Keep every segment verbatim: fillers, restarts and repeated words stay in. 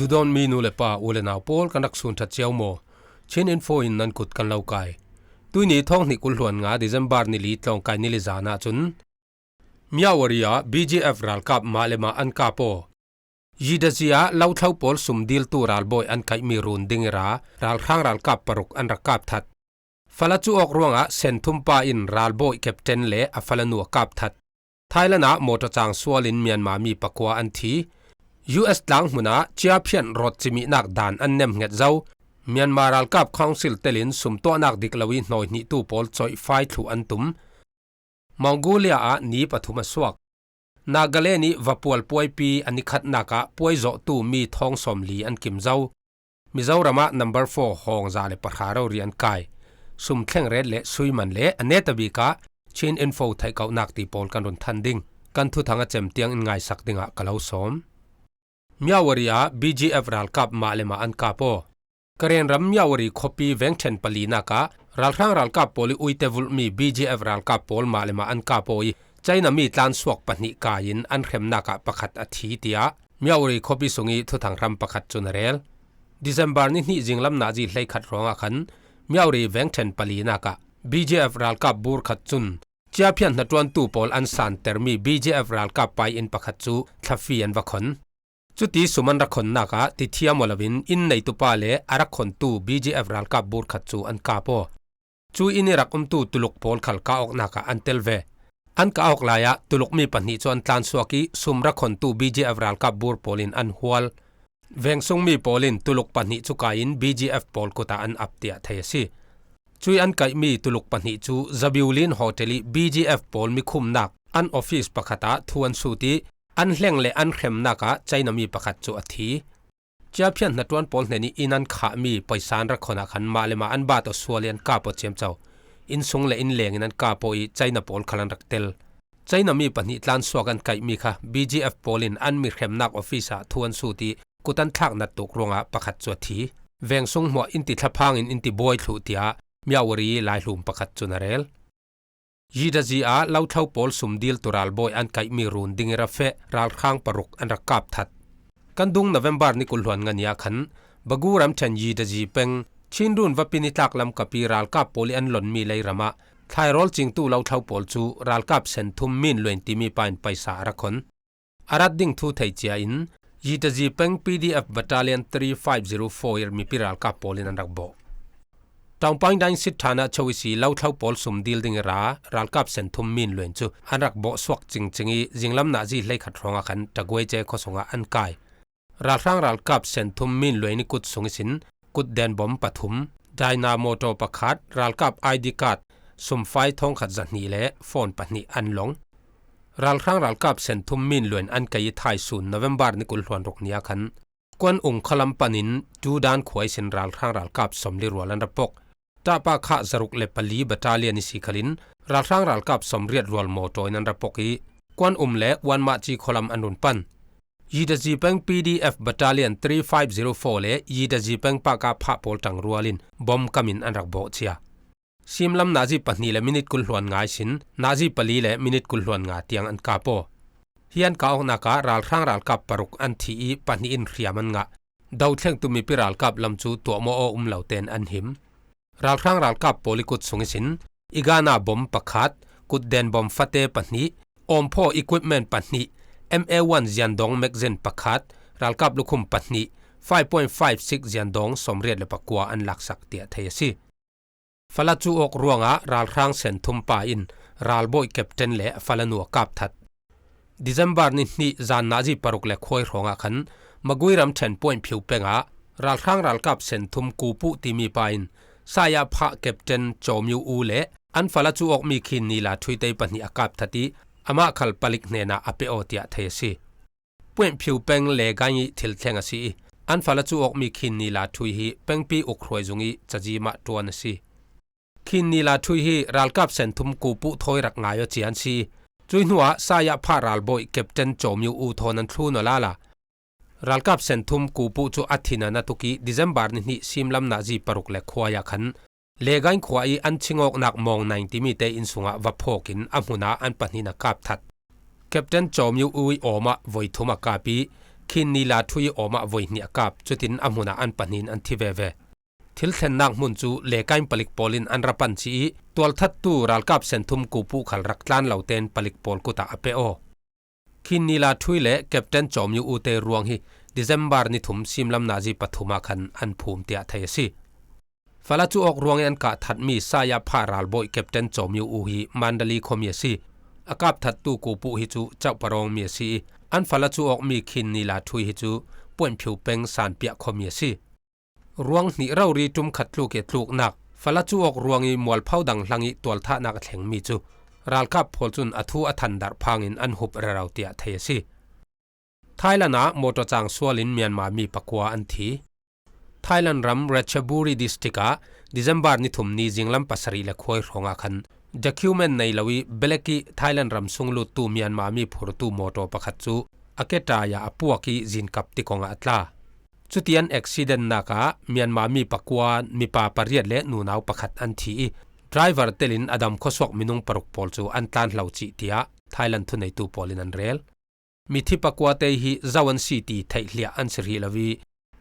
Dudawn mi nu le pa, u le nau pawl, kan rak sun ṭhat cio maw? Chin Info in nan kut kan lo kai. Tuini thawng hnih kul hluan nga December ni li tlawngkai ni li zan ah cun Myawaddy ah B G F ralkap mah le mah an kap aw. Yidazi ah lothlo pawl sumdiltu ralbawi an kaihmi run ding ira ralhrang ralkap paruk an rak kap that. Fala cu awk ruangah senthum pa in ralbawi captain le a fala nu a kap that. Thailand ah mawṭaw cang sualin Myanmar mi pakua an thi. U S tlang hmun ah ciaphian rawt cimihnak dan an nemhnget zo. Myanmar ralkap council telin sumtuahnak dik lo ih hnawi hnihtu pawl coihfai thluh an tum. Mongolia ah ni pathum a suak. Nagaland ih vapual puaipi a nikhatnak ah puaizawhtu mi thawng sawmli an kim zo. Mizoram ah number four hawng za le pahra rori an kai. Sum thleng ret le sui man le a netabik ah Chin Info theihkauhnak ti pawl kan run than ding. Kan thuthang a cem tiang in ngaisak dingah ka lo sawm. Myawaddy ah B G F ralkap mah le mah an kap aw. Karen ram Myawaddy khuapi vengṭhen palinak ah ralhrang ralkap pawl ih uite vulhmi B G F ralkap pawl mah le mah an kap aw ih China mi tlansuak pahnih kai in an hremnak ah pakhat a thi, tiah Myawaddy khuapi sung ih thuthang hram pakhat cun a rel. December ni hnih zinglam nazi hleikhat ruangah khan Myawaddy vengṭhen palinak ah B G F ralkap bur khat cun ciaphian hnaṭuantu pawl an santermi B G F ralkap pai inn pakhat cu thlafi an va khon. Cuti sum an rak khonnak ah tithiam aw loin inn neitu pa le a rak khontu B G F ralkap bur khat cu an kap aw. Cu inn ih rak umtu Tuluk pawl khal kah awknak ah an tel ve. An kah awk lai ah Tuluk mi pahnih cu an tlansuak ih sum rak khontu B G F ralkap bur pawl in an hual. Vengsung mi pawl in Tuluk pahnih cu kai in B G F pawl kut ah an ap, tiah thei a si. Cuih an kaihmi Tuluk pahnih cu Zabiulin Hotel ih B G F pawl mikhumnak an office pakhat ah thu an sut ih an hleng le an hremnak ah China mi pakhat cu a thi. Ciaphian hnaṭuan pawl hnen ih inn an khahmi paisa an rak khon ah khan mah le mah an bat aw sual ih an kap aw ciamco. Inn sung le inn leng in an kap aw ih China pawl khal an rak tel. China mi pahnih tlansuak an kaihmi kha B G F pawl in an mihremnak office ah thu an sut ih kut an thlak nat tuk ruangah pakhat cu a thi. Vengsung hmuah in ti thlaphang in in ti buai thluh, tiah Myawaddy laihlum pakhat cun a rel. Yidazi ah lothlo pawl sumdiltu ralbawi an kaihmi run ding ih ra feh ralhrang paruk an rak kap that. Kan dung November ni kul hluan nga ni ah khan Bagu ramṭhen Yidazi peng Chin run vapin ih tlaklam kapih ralkap pawl ih an lonmi leiram ah thlairawl cingtu lothlo pawl cu ralkap senthum Min Luain timi pa in paisa a rak khon. A rat ding thu thei cia in Yidazi peng P D F Battalion three five zero four ih mipi ralkap pawl in an rak bawh. Ṭaungpaing Daing Sit ṭhan ah cho ihsi lothlo pawl sumdil ding ih ra ralkap senthum Min Luain cu an rak bawh suak cingcing ih zinglam nazi hleikhat hrawngah khan Ṭaguai ce khuasung ah an kai. Ralhrang ralkap senthum Min Luain ih kut sung ihsin kutden bom pathum, Dyna motor pakhat, ralkap I D card, sumfai thawngkhat zahnih le phone pahnih an long. Ralhrang ralkap senthum Min Luain an kai ih thaisun November ni kul hluan ruk ni ah khan Kuan Um khualam panin Tudan khua ihsin ralhrang ralkap sawmli rual an ra pok. Ṭahpa kha zaruk le pali battalion ihsi khalin ralhrang ralkap sawmriat rual mawṭaw in an ra pok ih Kuan Um le Wanmahci khualam an run pan. Yidazi peng P D F Battalion three five zero four le Yidazi peng pahkah phah pawl ṭangrual in bom kam in an rak bawh cia. Simlam nazi pahnih le minit kul hluan nga ihsin nazi pali le minit kul hluan nga tiang an kap aw. Hi an kah awknak ah ralhrang ralkap paruk an thi ih pahnih in hriam an ngah. Dothlengtu mipi ralkap lam cu tuahmawh aw um lo tein an him. Ralhrang ralkap pawl ih kut sung ihsin Igana bom pakhat, kutden bom fate pahnih, awmphaw equipment pahnih, M A one ziandawng magazine pakhat, ralkap lukhum pahnih, five point five six ziandawng sawmriat le pakua an laksak tiah thei a si. Fala cu awk ruangah ralhrang senthum pa in ralbawi captain le a fala nu a kap that. December ni hnih zan nazi paruk le khuai hrawngah khan Magui ramṭhen Puanphiu peng ah ralhrang ralkap senthum Kupu timi pa in Saya phah captain Cawmiu U le an fala cu awkmi khin ni la thuitei pahnih a kap that ih amah khal palik hnenah a pe aw tiah thei a si. Puanphiu peng Legaing ih thil thleng a si ih an fala cu awkmi khin ni la thui hi pengpi ukhruai zung ih cazim ah ṭuan a si. Khin ni la thui hi ralkap senthum Kupu thawi rak ngai aw cia an si ih cuih hnuah Saya phah ralbawi captain Cawmiu U thawn an thlun aw lala. Ralkap senthum Kupu cu a thin a na tuk ih December ni hnih simlam nazi paruk le khuai ah khan Legaing khua ih an chingawknak Mawng Naing timi te inn sungah va phawk in a hmun ah an pahnih in a kap that. Captain Cawmiu U ih awm ah voi thum a kap ih Khin Nila Thui awmah voi hnih a kap, cutin a hmunah an pahnihin an thi veve. Thil thlennak hmun cu lekain palik pawl in an ra pan ci ih, tualthattu ralkap senthum kupu khal rak tlan lo tein palik pawl kutah a pe aw. Khin Nila Thui le Captain Cawm Yu U te ruang hi December ni thum simlam nazi pathum ah khan an phum tiah thei a si. Fala cu awk ruangih an kah thatmi Saya Pha ralbawi Captain Cawm Yu U hi Mandali khuami a si. A kap thattu kupu hi cu Chauh Parawng mi a si ih, an fala cu awkmi Khin Nila Thui hi cu Puanphiu peng Sanpiah khuami a si. Ruang hnih rori ṭum khat tluk ih a tluknak, fala cu awk ruangih mualpho dang hlangih tualthahnak a thlengmi cu ralkap pawl cun a thu a thandarh phangin an hup rero tiah thei a si. Thailand ah mawṭaw cang sualin Myanmar mi pakua an thi. Thailand ram Ratchaburi district ah December ni thum ni zinglam pasarih le khuai hrawngah khan document nei lo ih belek ih Thailand ram sung luttu Myanmar mi phurtu mawṭaw pakhat cu a ketai ah a puak ih zinkap tikong ah a tla. Cuti an accidentnak ah Myanmar mi pakua, mipa pariat le nunau pakhat an thi ih driver telin a dam khuasuak minung paruk pawl cu an tlan hlo cih tiah Thailand thuneitu pawl in an rel. Mithi pakuate hi zo an si ti theihhliah an si hrih lo ih,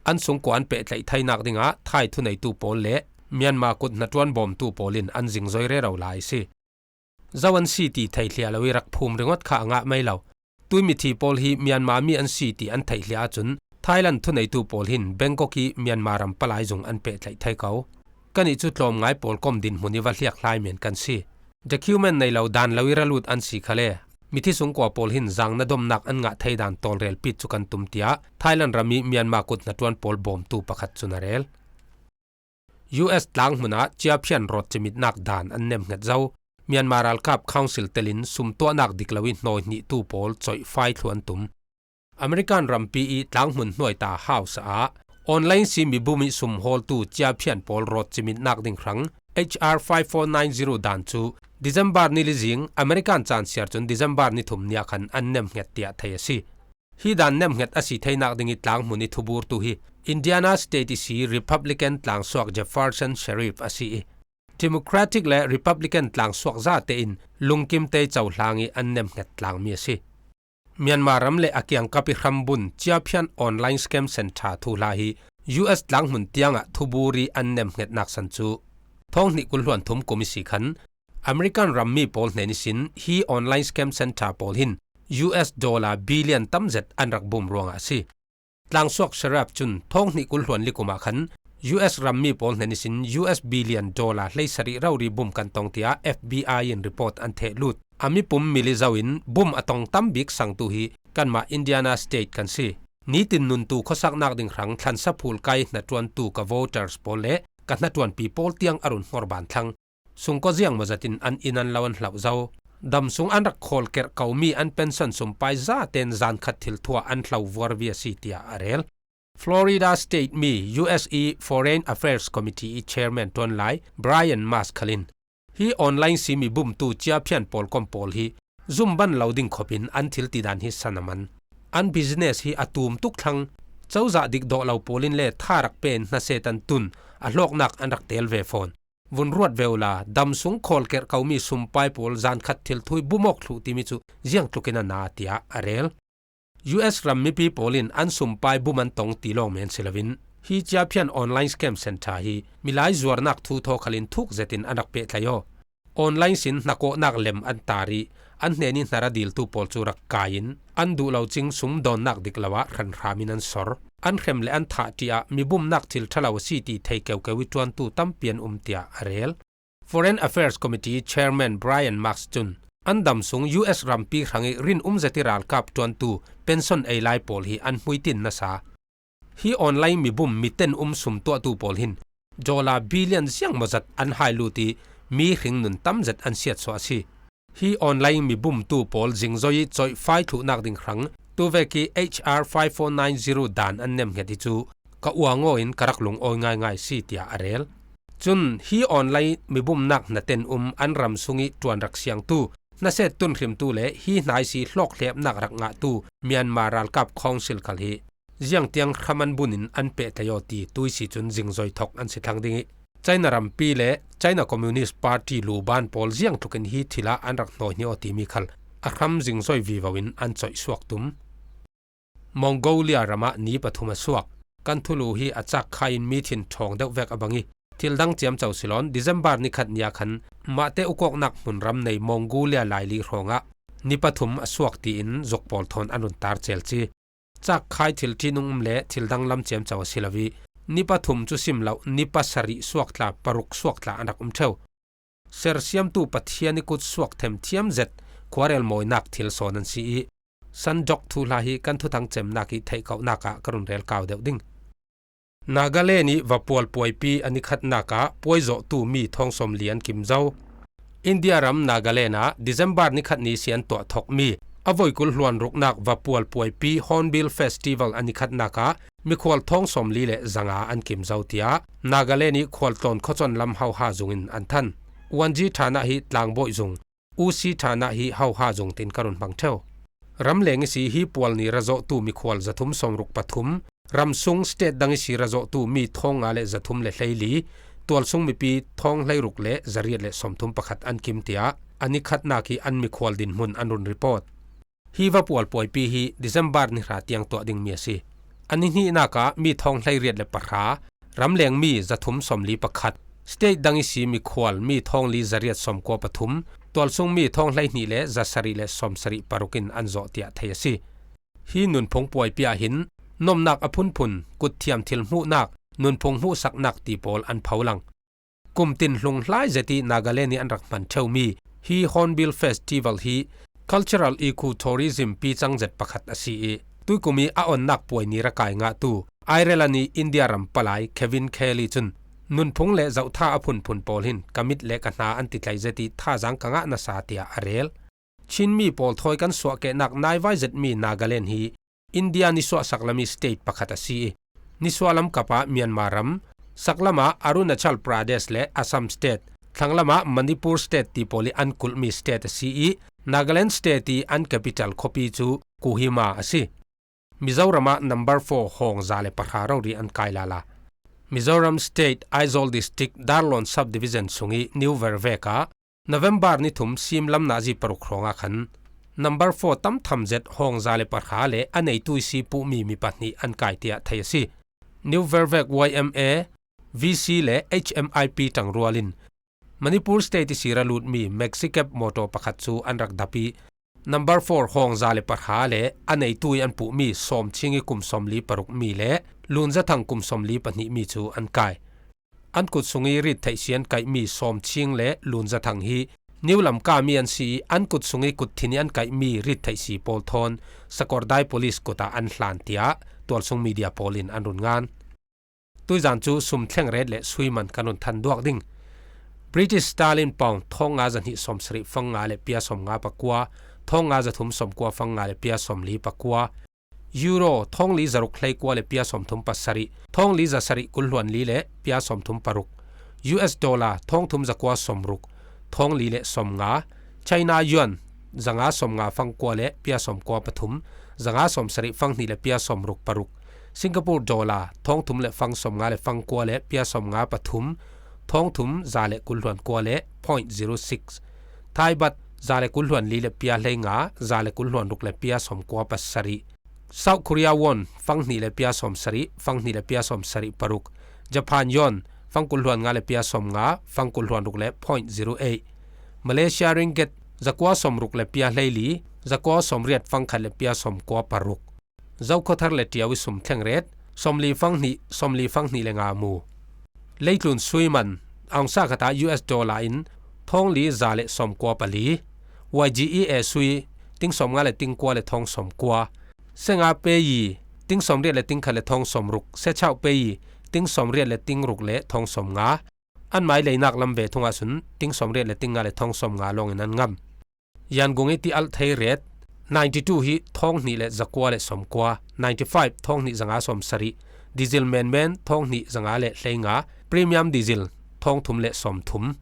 an sungkua an pehtlaih theinak dingah Thai thuneitu pawl le Myanmar kut hnaṭuan bawmtu pawl in an zingzoi rero lai a si. Zo an si ti theihhliah lo ih rak phum ringawt kha a ngah mai lo. Tuimithi pawl hi Myanmar mi an si ti an theihhliah ahcun Thailand thuneitu pawl hin Bangkok ih Myanmar ram palai zung an pehtlaih thei ko. Kannih cu tlawmngai pawl kom dinhmun ih va hliakhlai men kan si. Document nei lo dan lo ih ra lut an si khale, mithi sungkua pawl hin zangna domnak an ngah thei dan tawlrel pit cu kan tum, tiah Thailand ram ih Myanmar kut hnaṭuan pawl bawmtu pakhat cun a rel. U S tlanghmun ah ciaphian rawt cimitnak dan an nemhnget zo. Myanmar ralkap Council telin sumtuahnak dik lo ih hnawi hnihtu pawl coihfai thlu an tum. American rampi ih tlanghmun hnuaita House ah online si mibum ih sumhawltu ciaphian pawl rawt cimitnak ding hrang H R five four nine zero dan cu December ni li zing, American caan siar cun December ni thum ni ah khan an nemhnget tiah thei a si. Hi dan nemhnget a si theinak ding ih tlanghmun ih thuburtu hi Indiana State ih si Republican tlangsuak Jefferson Sharif a si ih, Democratic le Republican tlangsuak zate in lungkim tei cohlang ih an nemhnget tlangmi a si. Myanmar ram le a kiangkap ih hrambun ciaphian online scam center thuhla hi U S tlanghmun tiangah thubur ih an nemhngetnak san cu thawng hnih kul hluan thum kum ihsi khan American rammi pawl hnen ihsin hi online scam center pawl hin U S dollar billion tamzet an rak bum ruangah a si. Tlangsuak Sharif cun thawng hnih kul hluan li kum ah khan U S rammi pawl hnen ihsin U S billion dollar hleisarih rori bum kan tong, tiah F B I in report an theh lut. A mipum mili zo in bum a tong tam bik sangtu hi kanmah Indiana State kan si. Nitin nuntu khuasaknak ding hrang thlansa phul kai hnaṭuantu ka voters pawl le ka hnaṭuanpi pawl tiang a run hnor ban thlang. Sungkaw ziangmaw zat in an inn an lo an hlauh zo. Dam sung an rak khawlkerh komi an pension sumpai zaten zan khat thil thuah an hlo vuar viavi a si, tiah a rel. Florida State mi U S ih Foreign Affairs Committee ih chairman ṭuanlai Brian Mast khal in, hi online si mibumtu ciaphian pawlkom pawl hi zumban lo ding khopin an thil tidan hi san a man. An business hi a tum tuk thlang. Cozah dik dawh lo pawl in le tha rak pen hnaset an tun, a hlawknak an rak tel ve fawn. Vun ruat ve uhla, dam sung khawlkerh komi sumpai pawl zan khat thil thui bum awk thluh timi cu ziangtlukin a na, tiah a rel. U S ram mipi pawl in an sumpai bum an tong ti lawng men si loin, hi ciaphian online scam center hi milai zuarnak thu thaw khalin thuk zetin an rak pehtlaih aw. Online sin hnakawhnak lem an tar ih, an hnen ih hnar a diltu pawl cu rak kai in, an duh lo cing sumdawnnak dik lo ah hranhram in an sor. An hrem le an thah ṭih ah mibumnak thil ṭha lo a si ti thei keukeu ih ṭuantu tampi an um, tiah a rel. Foreign Affairs Committee Chairman Brian Mast cun an dam sung U S rampi hrangih rinum zet ih ralkap ṭuantu pension ei lai pawl hi an hmuitin nasa. Hi online mibum miten um sumtuahtu pawl hin dollar billion ziangmaw zat an hai lut ih mi hringnun tam zet an siatsuah a si. Hi online mibumtu pawl zingzoi ih coihfai thluhnak ding hrang tuvek ih H R five four nine zero dan an nemhnget hi cu ka uang aw in ka rak lungawi ngaingai si, tiah a rel. Cun hi online mibumnak hnaten um an ram sungih ṭuan rak siangtu, hnaset tunhrimtu le hi hnaisi hlawkhlehpnak rak ngahtu Myanmar ralkap Council khal hi ziangtiang hram an bun in an pehtlaih aw ti tuihsi cun zingzoi thok an si thlang ding ih, China rampi le China Communist Party luban pawl ziangtlukin hi thil ah an rak hnawi hnih aw timi khal a hram zingzoi vivo in an coihsuak tum. Mongolia ramah ni pathum a suak. Kan thulu hi a cak khai in mi thin thawng deuh vek a bang i, thil dang ciamco si lawn December ni khat ni a khan mahte ukawknak hmun ram nei Mongolia laili hrawngah ni pathum a suak tiin zuk pawl thawn an run tar cel ci. Cak khai thil ṭihnung um le thil danglam ciamco a si lo i, ni pathum cu sim loh ni pasarih suak tla, paruk suak tla an rak um ṭheu. Sersiamtu Pathian i kut suak themthiam zet khuarel mawinak thil sawn an si i, Sandok thuhla hi kan thuthang cemnak i theihkauhnak ah ka run rel kau deuh ding. Nagaland i vapual puaipi a ni khatnak ah puaizawhtu mi thawng sawmli an kim zo. India ram Nagaland ah December ni khat ni si an tuah thawkmi a voi kul hluan ruknak vapual puaipi Hornbill Festival a ni khatnak ah mikhual thawng sawmli le zanga an kim zo, tiah Nagaland i khualtlawn khuacawn lam hauha zung in an than. Wanji ṭhan ah hi tlangbawi zung, Usi ṭhan ah hi hauha zung tin ka run hmang ṭheu. Ramleng i si hi pual ni razawhtu mikhual zathum sawmruk pathum, ramsung state dang i si razawhtu mi thawng nga le zathum le hleili, tualsung mipi thawng hleiruk le zariat le sawmthum pakhat an kim, tiah a ni khatnak i an mikhual dinhmun an run report. Hi vapual puaipi hi December ni hra tiang tuah dingmi a si. A ni hnihnak ah mi thawng hleiriat le pahra, ramleng mi zathum sawmli pakhat, state dang i si mikhual mi thawngli zariat sawmkua pathum, tualsung mi thawng hleihnih le zasarih le sawmsarih paruk in an zawh, tiah thei a si. Hi nunphung puaipi ah hin nomnak a phunphun, kutthiam thil hmuhnak, nunphung hmuhsaknak ti pawl an pho lang. Kum tin hlung hlai zet i Nagaland i an rak hman ṭheumi hi Hornbill Festival hi cultural ecotourism picang zet pakhat a si i, tuikum i a onnak puai ni ra kai ngahtu Ireland i India ram palai Kevin Kelly cun, nunphung le zohtha a phunphun pawl hin ka mit le ka hna an ti tlai zet i thazaang ka ngah nasa, tiah a rel. Chinmi pawl thawi kan suahkehnak naivai zetmi Nagaland hi India nisuah saklam i state pakhat a si i, nisuah lam kap ah Myanmar ram, saklam ah Arunachal Pradesh le Assam state, thlanglam ah Manipur state ti pawl i an kulhmi state a si i, Nagaland state i an capital khuapi cu Kohima a si. Mizoram ah number four hawng za le pahra rori an kai lala. Mizoram State, Aizawl District, Darlawn Subdivision sung i New Vervek ah November ni thum sim lam nazi paruk hrawng ah khan number four tam tham zet hawng za le pahra le a neitu i si puhmi mi pahnih an kai, tiah thei a si. New Vervek Y M A, V C le H M I P ṭangrual in Manipur State i si ra lutmi Maxicab motor pakhat cu an rak dap i, number four hawng za le pahra le a neitu i an puhmi Sawm Ching i kum sawmli paruk mi le Lun Za Thang kum sawmli pahnih mi cu an kai. An kut sung i rit theih si an kaihmi Sawm Ching le Lun Za Thang hi New Lamka mi an si i, an kut sung i kut thin i an kaihmi rit theih si pawl thawn Sakawrdai Police kut ah an hlan, tiah tualsung media pawl in an run ngan. Tuizan cu sum thlengret le sui man kan run than duak ding. British Sterling Pound thawng nga zahnih sawmsarih fang nga le pia sawm nga pakua, thawng nga zathum sawmkua fang nga le pia sawmli pakua, Euro thawngli zaruk hleikua le pia sawmthum pasarih, thawngli zasarih kul hluan li le pia sawmthum paruk, U S dollar thawngthum zakua sawmruk, thawngli le sawmnga, China yuan zanga sawmnga fangkua le pia sawmkua pathum, zanga sawmsarih fanghnih le pia sawmruk paruk, Singapore dollar thawngthum le fang sawmnga le fangkua le pia sawmnga pathum, thawngthum za le kul hluan kua le point zero six, Thai baht za le kul hluan li le pia hleinga, za le kul hluan ruk le pia sawmkua pasarih, South Korea won fanghnih le pia sawmsarih, fanghnih le pia sawmsarih paruk, Japan yuan fangkul hluan nga le pia sawmnga, fangkul hluan ruk le point zero eight, Malaysia ringgit zakua sawmruk le pia hleili, zakua sawmriat fangkhat le pia sawmkua paruk, Zokhawthar le Ṭiau i sum thlengret sawmli fanghnih, sawmli fanghnih le nga mu. Leitlun sui man, aung sa khat ah U S dollar in thawngli za le sawmkua pali, Y G E A sui ting sawmnga le ting kua le thawng sawmkua, senga peyi ting sawmriat le ting khat le thawng sawmruk, sechau peyi ting sawmriat le ting ruk le thawng sawmnga. An mai leinak lam ve thung ahcun ting sawmriat le ting nga le thawng sawmnga lawngin an ngam. Yangon i ti alh thei ret ninety two hi thawng hnih le zakua le sawmkua, ninety five thawng hnih zanga sawmsarih, diesel menmen thawng hnih zanga le hleinga, premium diesel thawng thum le sawmthum.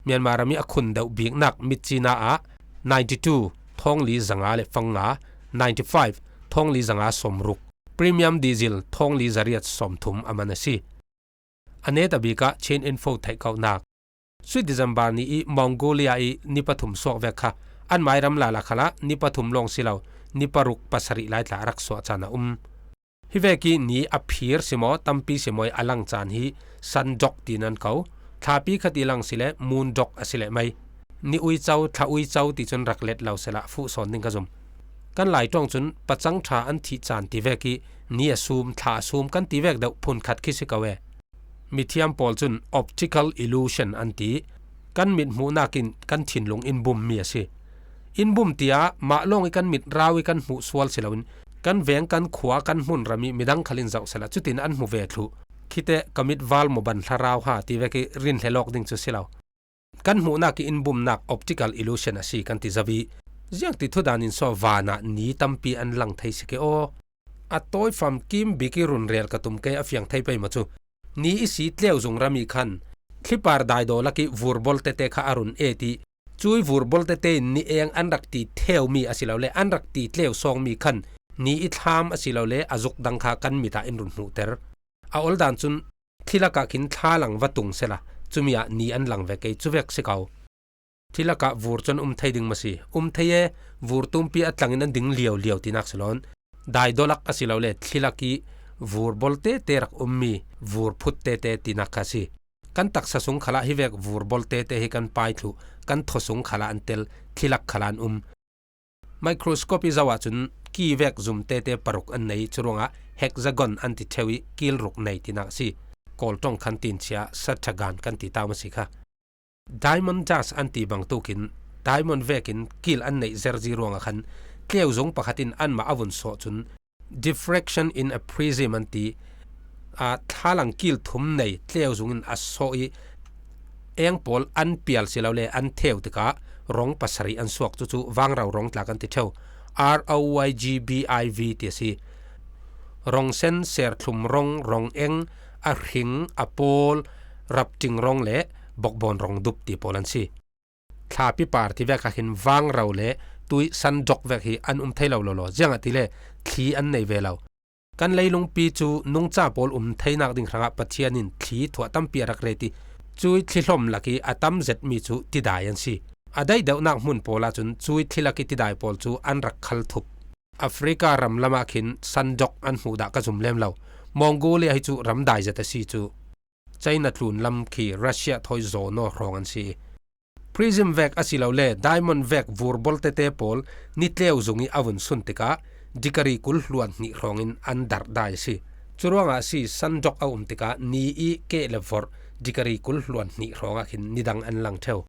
Myanmar ram i a khun deuh biknak mitci na ah ninety two thawngli zanga le fangnga, ninety five thawngli zanga sawmruk, premium diesel thawngli zariat sawmthum a man a si. A neta bik ah Chin Info theihkauhnak. Sui December ni i Mongolia i ni pathum suak vek kha an mai ram lala khalah ni pathum lawng si lo, ni paruk pasarih lai tla a rak suah caan a um. Hi vek i ni a phir si maw, tampi si maw i a lang caan hi sun dok tiin an ko. Thlapi khat i lang si le moon dok a si leh mai. Ni uico, thla uico ti cun rak let lo sela fuh sawn ding ka zum. Kan Lai ṭawng cun pacang ṭha an thih caan ti vek i ni a sum, thla a sum kan ti vek deuh phunkhat khi si ko e. Mithiam pawl cun optical illusion an ti. Kan mit hmuhnak in kan thinlung in bummi a si. In bum tiah mah lawng i kan mit rau i kan hmuh sual si loin kan veng, kan khua, kan hmun ram i midang khal in zoh sela cutin an hmu ve thluh. Khite ka mit val maw ban thlarau ha ti vek i rin hlelawk ding cu si lo. Kan hmuhnak i in bumnak optical illusion a si kan ti zo i, ziangti thudan in saw vanah ni tampi an lang thei si ke aw? A tawi famkim bik i runrel ka tum ke a fiang thei pei maw cu. Ni i si tleu zung ram i khan thlipar daidaw lak i vurbawl tete kha a run et i, cui vurbawl tete in ni eng an rak ti theumi a si lo le an rak ti tleu sawngmi khan ni i thlam a si lo le a zuk dang kha kan mit ah in run hmuhter. A ol dan cun thli lakah khin thla lang va tung sela, cumi ah ni an lang ve kei cu vek si ko. Thli lakah vur cun um thei ding maw si? Um thei e, vur tumpi a tlangin an ding liauliau tinak si lawn. Daidaw lak a si lo le thli lak i vurbawl tete rak ummi vur phut tete tinak kha si. Kan taksa sung khalah hi vek vurbawl tete hi kan pai thluh, kan thaw sung khalah an tel, thli lak khalah an um. Microscope i zoh ahcun ki vek zum tete paruk an nei, cu ruangah hexagon an ti ṭheu i kil ruk nei tinak a si. Kawl ṭawng khan tinchia satragan kan ti tau maw si kha. Diamond dust an ti bangtukin diamond vekin kil an neih zerzi ruangah khan tleu zung pakhat in anmah a vun sawh cun diffraction in a prism an ti. A thlalang kil thum nei tleu zung in a sawh i eng pawl an pial si lo le an theu tikah rawng pasarih an suak, cucu vangro rawng tla kan ti ṭheu. R O Y G B I V ti a si. Rawng sen, serthlum rawng, rawng eng, a hring, a pawl, rapṭing rawng le bawkbawn rawng dup ti pawl an si. Thlapi par ti vek ah hin vangro le tui sun dok vek hi an um thei lo lawlaw, ziangahtile thli an nei ve lo. Kan leilungpi cu nungca pawl um theinak ding hrangah Pathian in thli thuah tampi a rak ret i, cui thli hlom lak i a tam zetmi cu tidai an si. A daih deuhnak hmun pawl ahcun cui thli lak i tidai pawl cu an rak khal thup. Africa ram lamah khin sun dok an hmuh dah ka zum lem lo. Mongolia hi cu ram dai zet a si cu. China tlun lam khi Russia thawi zaw naw hrawng an si. Prism vek a si lo le diamond vek vurbawl tete pawl ni tleu zung i a vun sun tikah degree kul hluan hnih hrawngin an darh dai a si. Curuangah a si, sun dok a um tikah ni i keh le vorh degree kul hluan hnih hrawngah khin nidang an lang ṭheu.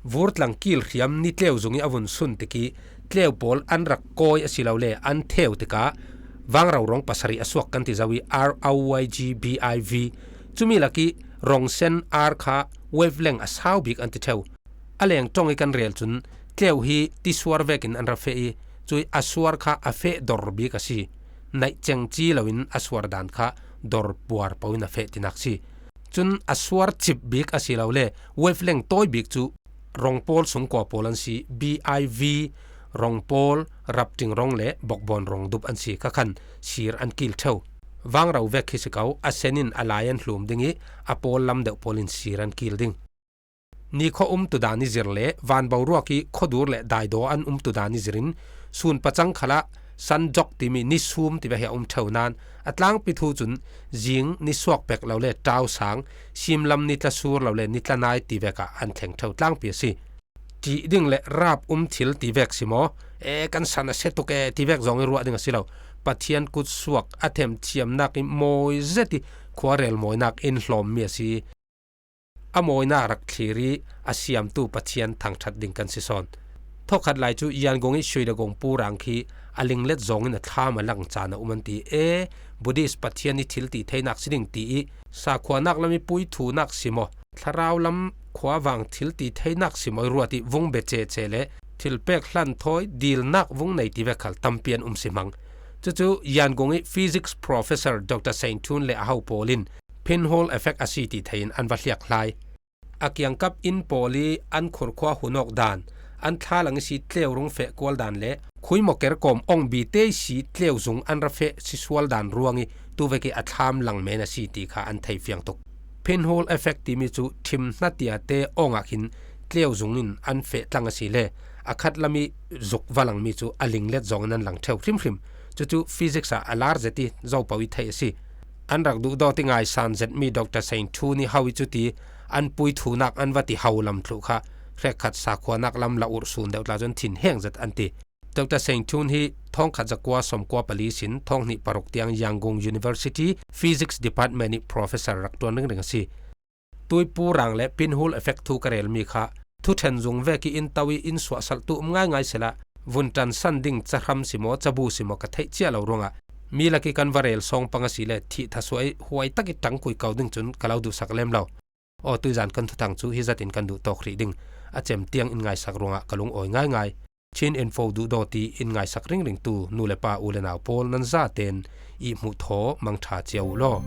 Vurtlang kil hriam ni tleu zung i a vun sun tik i tleu pawl an rak kawi a si lo le an theu tikah vangro rawng pasarih a suak kan ti zo i R O Y G B I V. Cumi lak i rawng sen R kha wavelength a sau bik an ti ṭheu. A leng ṭawng i kan rel cun tleu hi tisuar vekin an ra feh i cui a suar kha a feh dor bik a si. Naih cengci loin a suar dan kha dor puar poin a feh tinak si. Cun a suar cip bik a si lo le wavelength tawi bik cu rawng pawl sungkua pawl an si. B I V, rawng pawl, rapṭing rawng le bawkbawn rawng dup an si kha khan sir an kil ṭheu. Vangro vek khi si ko, a sen in a lai an hlum ding i a pawl lam deuh pawl in sir an kil ding. Nikhua um tudan i zir le vanboruak i khuadur le daidaw an um tudan i zirin sun pacang khalah sun dok timi ni sum tiva hi a um ṭheu nan a tlangpi thu cun zing ni suak pek lo le ṭausang, simlam ni tla sur lo le ni tla nai ti vekah an thleng ṭheu tlangpi a si. Ṭih ding le rap um thil ti vek si maw? E, kan san a se tuk e ti vek zong i ruah ding a si lo. Pathian kutsuak a themthiamnak i mawi zet i khuarel mawinak in hlawmmi a si. A mawinak rak thlir i a siamtu Pathian thangṭhat ding kan si sawn. Thawkhat lai cu Yangon i Shuidagong Pu Rang khi a linglet zawngin a thlam a lang caan a um an ti. E, Buddhist Pathian i thil ti theinak si ding ti i sakhuanak lam i pui thunak si maw, thlarau lam khuavang thil ti theinak si maw i ruat i vung be cece le thilpek hlan thawi dilnak vung nei ti vek khal tampi an um si hmang. Cucu Yangon i physics professor Doctor Saint Thun le a ho pawl in pinhole effect a si ti thei in an va hliak hlai. A kiangkap inn pawl i an khurkhua hun awk dan, an thlalang i si tleu rung feh kual dan le khuimaw kerkawm ong bi te i si tleu zung an ra feh si sual dan ruang i tuvek i a thlam lang men a si ti kha an thei fiang tuk. Pinhole effect timi cu thim hna tia te ong ah khin tleu zung in an feh tlang a si le a khat lam i zuk valang mi cu a ling let zong in an lang theu hrimhrim. Cucu physics ah a lar zet i zopo i theih a si. An rak duhdawt i ngaisan zet mi Doctor Saint Thu nih ho i cuti an pui thunak an va ti ho lam thluh kha hrekkhat sakhuanak lam la urh sun deuh tla cun thin heng zet an ti. Doctor Saint Thu hi thawngkhat zakua sawmkua pali sin thawng hnih paruk tiang Yangon University Physics Department i professor rak tuan ringring a si. Tuipu rang le pinhul effect thu ka relmi kha thuṭhen zung vek i in to i in suahsaltu um ngaingai sila vun ṭansan ding cahram si maw cabu si maw ka theih cia lo ruangah mi lak i kan va rel sawng pang a si le thih thasuai huai tak i ṭangkui ko ding cun ka lo duhsak lem lo. Aw tuizan kan thuthang cu hi zat in kan duh tawk rih ding a cem tiang in ngaisak ruangah ka lung awi ngaingai. Chin Info duhdawt i in ngaisak ringringtu nu le pa u le nau pawl nan zaten i hmuh thaw mangṭha cia uh law.